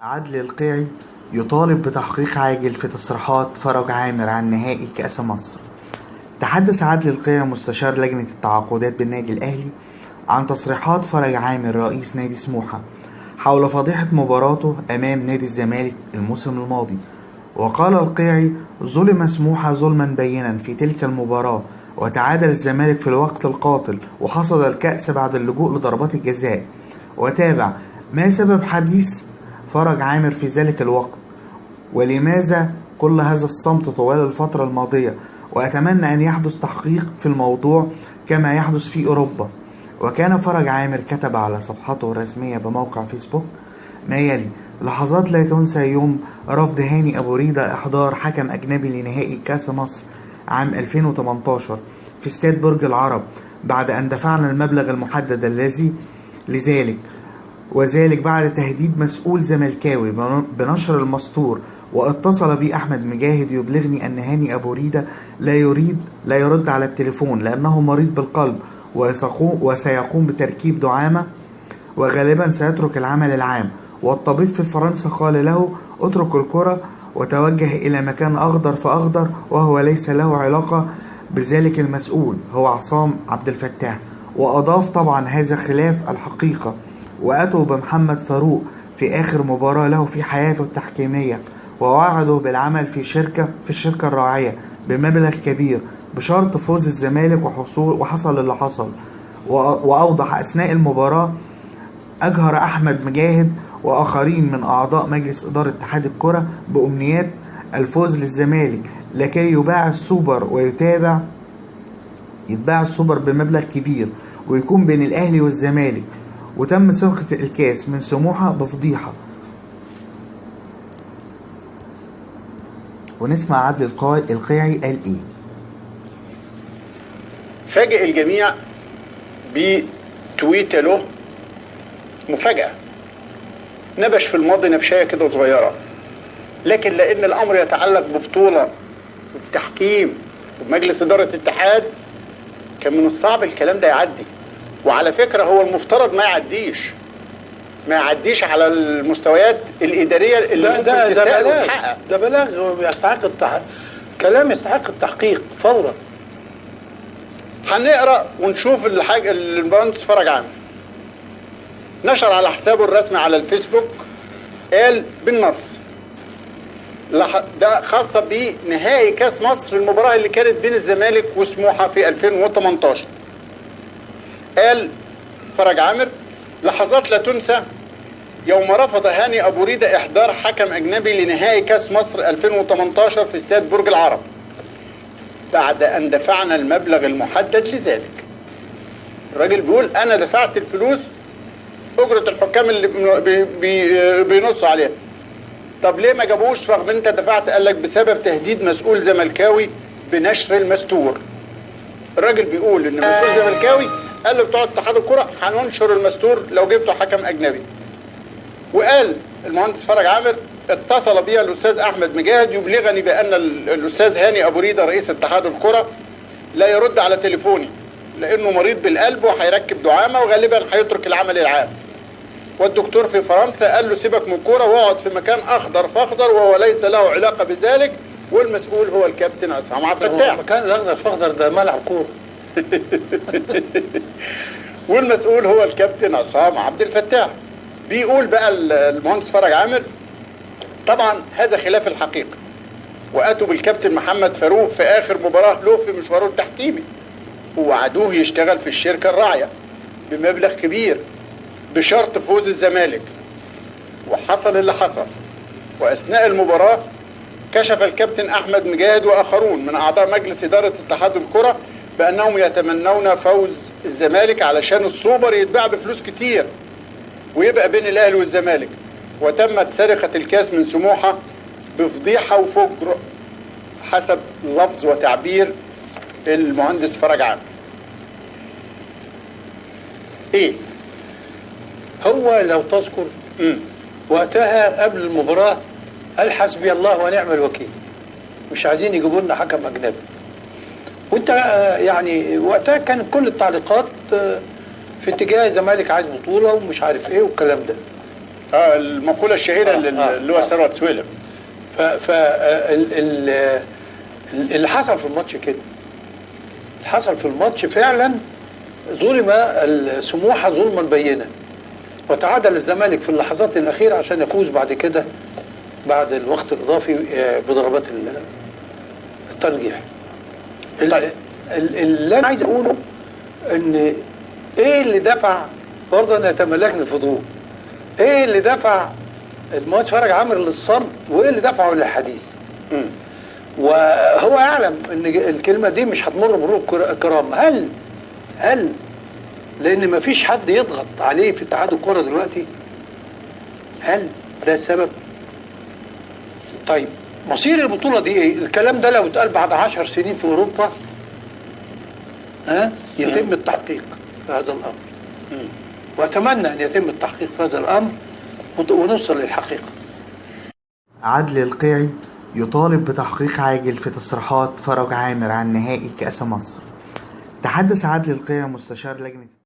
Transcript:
عدلي القيعي يطالب بتحقيق عاجل في تصريحات فرج عامر عن نهائي كأس مصر. تحدث عدلي القيعي مستشار لجنة التعاقدات بالنادي الأهلي عن تصريحات فرج عامر رئيس نادي سموحة حول فضيحة مباراته أمام نادي الزمالك الموسم الماضي. وقال القيعي: ظلم سموحة ظلما بينا في تلك المباراة، وتعادل الزمالك في الوقت القاتل وحصد الكأس بعد اللجوء لضربات الجزاء. وتابع: ما سبب حديث فرج عامر في ذلك الوقت؟ ولماذا كل هذا الصمت طوال الفترة الماضية؟ وأتمنى أن يحدث تحقيق في الموضوع كما يحدث في أوروبا. وكان فرج عامر كتب على صفحته الرسمية بموقع فيسبوك ما يلي: لحظات لا تنسى يوم رفض هاني أبو ريدة إحضار حكم أجنبي لنهائي كأس مصر عام 2018 في استاد برج العرب بعد أن دفعنا المبلغ المحدد الذي لذلك، وذلك بعد تهديد مسؤول زملكاوي بنشر المستور. واتصل بي أحمد مجاهد يبلغني أن هاني أبو ريدة لا يرد على التليفون لأنه مريض بالقلب وسيقوم بتركيب دعامة وغالبا سيترك العمل العام. والطبيب في فرنسا قال له: اترك الكرة وتوجه إلى مكان أخضر فأخضر، وهو ليس له علاقة بذلك المسؤول هو عصام عبد الفتاح. وأضاف: طبعا هذا خلاف الحقيقة، وأتوا بمحمد فاروق في آخر مباراة له في حياته التحكيمية ووعده بالعمل في الشركة الراعية بمبلغ كبير بشرط فوز الزمالك، وحصل اللي حصل. وأوضح: أثناء المباراة أجهر أحمد مجاهد وآخرين من أعضاء مجلس إدارة اتحاد الكرة بأمنيات الفوز للزمالك لكي يباع السوبر ويتابع يتباع السوبر بمبلغ كبير ويكون بين الأهلي والزمالك. وتم سرقة الكاس من سموحة بفضيحة. ونسمع عدلي القيعي قال إيه. فاجئ الجميع بتويته له مفاجأة، نبش في الماضي نبشاية كده صغيرة، لكن لأن الأمر يتعلق ببطولة وبتحكيم وبمجلس إدارة اتحاد كان من الصعب الكلام ده يعدي. وعلى فكرة هو المفترض ما يعديش على المستويات الإدارية اللي ممكن تسأل وتحقق. ده بلاغ يستحق كلام يستحق التحقيق فورا. هنقرأ ونشوف الحاجة اللي المهندس فرج عامر نشر على حسابه الرسمي على الفيسبوك. قال بالنص ده خاصة بنهائي كاس مصر، المباراة اللي كانت بين الزمالك وسموحة في 2018. قال فرج عامر: لحظات لا تنسى يوم رفض هاني أبو ريدة إحضار حكم أجنبي لنهائي كاس مصر 2018 في استاد برج العرب بعد أن دفعنا المبلغ المحدد لذلك. الراجل بيقول أنا دفعت الفلوس أجرة الحكام اللي بينصوا عليها. طب ليه ما جابوش رغم أنت دفعت؟ قال لك بسبب تهديد مسؤول زملكاوي بنشر المستور. الراجل بيقول إن مسؤول زملكاوي قال له بتوع اتحاد الكرة هننشر المستور لو جبتوا حكم أجنبي. وقال المهندس فرج عامر: اتصل بي الأستاذ أحمد مجاهد يبلغني بأن الأستاذ هاني أبو ريدة رئيس اتحاد الكرة لا يرد على تليفوني لأنه مريض بالقلب وهيركب دعامة وغالبا هيترك العمل العام. والدكتور في فرنسا قال له سيبك من الكورة واقعد في مكان أخضر فأخضر، وهو ليس له علاقة بذلك، والمسؤول هو الكابتن عصام عبد الفتاح. مكان الأخضر فأخضر ده ملعب كورة. والمسؤول هو الكابتن عصام عبد الفتاح. بيقول بقى المهندس فرج عامر: طبعا هذا خلاف الحقيقة، وأتوا بالكابتن محمد فاروق في آخر مباراة له في مشواره التحكيمي ووعدوه يشتغل في الشركة الراعية بمبلغ كبير بشرط فوز الزمالك، وحصل اللي حصل. وأثناء المباراة كشف الكابتن أحمد مجاهد وآخرون من أعضاء مجلس إدارة اتحاد الكرة بأنهم يتمنون فوز الزمالك علشان السوبر يتباع بفلوس كتير ويبقى بين الأهلي والزمالك. وتمت سرقة الكاس من سموحة بفضيحة وفجر حسب لفظ وتعبير المهندس فرج عامر. ايه هو لو تذكر وقتها قبل المباراة قال حسبي الله ونعم الوكيل، مش عايزين يجيبوا لنا حكم أجنبي. وانت يعني وقتها كان كل التعليقات في اتجاه الزمالك عايز بطولة ومش عارف ايه والكلام ده. المقولة الشهيرة اللي هو ثروت سويلم. ف ف اللي حصل في الماتش كده، اللي حصل في الماتش فعلا ظلم السموحه ظلما بينا، وتعادل الزمالك في اللحظات الاخيرة عشان يفوز بعد كده بعد الوقت الاضافي بضربات الترجيح. طيب. اللي انا عايز اقوله ان ايه اللي دفع، برضه انا يتملكني الفضول، ايه اللي دفع المهندس فرج عامر للصمت وايه اللي دفعه للحديث؟ وهو يعلم ان الكلمة دي مش هتمر مرور الكرام. هل لان ما فيش حد يضغط عليه في اتحاد الكورة دلوقتي، هل ده السبب؟ طيب مصير البطولة دي ايه؟ الكلام ده لو اتقال بعد 10 سنين في اوروبا يتم التحقيق في هذا الامر. واتمنى ان يتم التحقيق في هذا الامر ونوصل للحقيقة. عدلي القيعي يطالب بتحقيق عاجل في تصريحات فرج عامر عن نهائي كأس مصر. تحدث عدلي القيعي مستشار لجنة